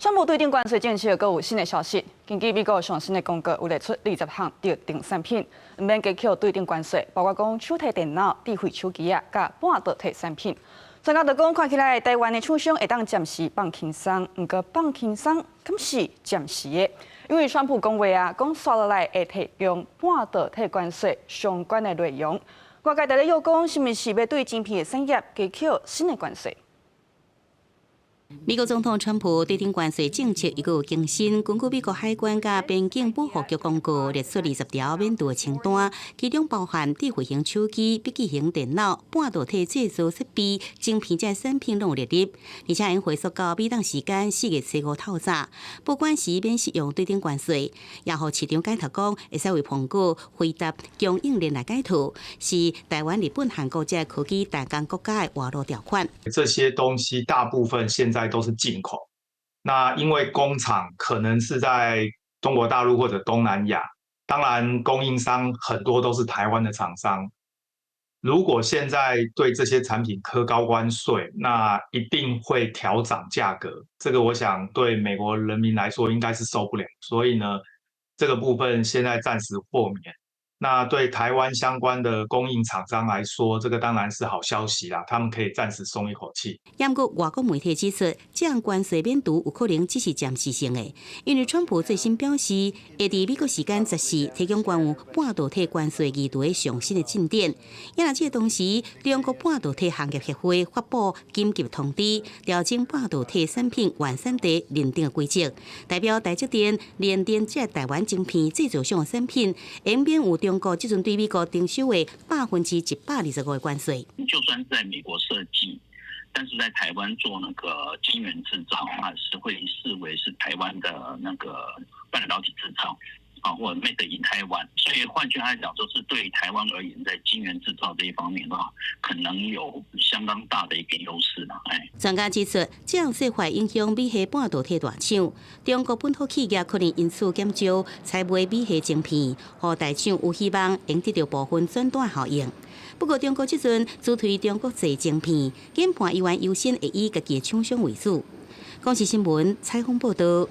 川普對頂關稅政策閣有新的消息。根據美國上新的公告，有列出20項特定產品，毋免加扣對頂關稅，包括講手提電腦、智慧手機仔，佮半導體產品。專家就講，看起來台灣的廠商會當暫時放輕鬆，毋過放輕鬆敢是暫時的？因為川普講話啊，講紲落來會提供半導體關稅相關的內容。外界佇咧臆講，是毋是欲對晶片的產業加扣新的關稅？美國總統川普對頂關稅政策猶閣有更新，根據美國海關佮邊境保護局公告，列出20條免除的清單，其中包含智慧型手機、筆記型電腦、半導體製造設備、晶片這產品攏有列入，而且會回溯到美東時間4月初五透早，報關時免適用對頂關稅，也予市場解讀講會使為蘋果、輝達供應鏈來解套，是台灣、日本、韓國這科技代工國家的活路條款。這些東西大部分現在都是進口，那因為工廠可能是在中國大陸或者東南亞，當然供應商很多都是台灣的廠商。如果現在對這些產品課高關稅，那一定會調漲價格，這個我想對美國人民來說應該是受不了。所以呢，這個部分現在暫時豁免。那對台灣相關的供應廠商來說，這個當然是好消息啦，他們可以暫時鬆一口氣。不過外國媒體指出，這項關稅免除有可能只是暫時性的，因為川普最新表示，會佇美國時間14提供關於半導體關稅議題上新的進展。也若這個同時，中國半導體行業協會發布緊急通知，調整半導體產品原產地認定的規則，代表台積電、聯電這台灣晶片製造商的產品，會免有中國這陣對美國徵收的125%的關稅。就算在美國設計，但是在台灣做那個晶圓製造，那是會視為是台灣的那個半導體製造啊，或者 Made in Taiwan。所以換句話講，就是對台灣而言，在晶圓製造這一方面的話，可能有相當大的一個優勢啦。哎，專家指出，這項說法影響美系半導體大廠，中國本土企業可能因此減少採買美系晶片，予大廠有希望會得著部分轉單效應。不過，中國這陣主推中國製晶片，研判依然優先會以家己的廠商為主。公視新聞採訪報道。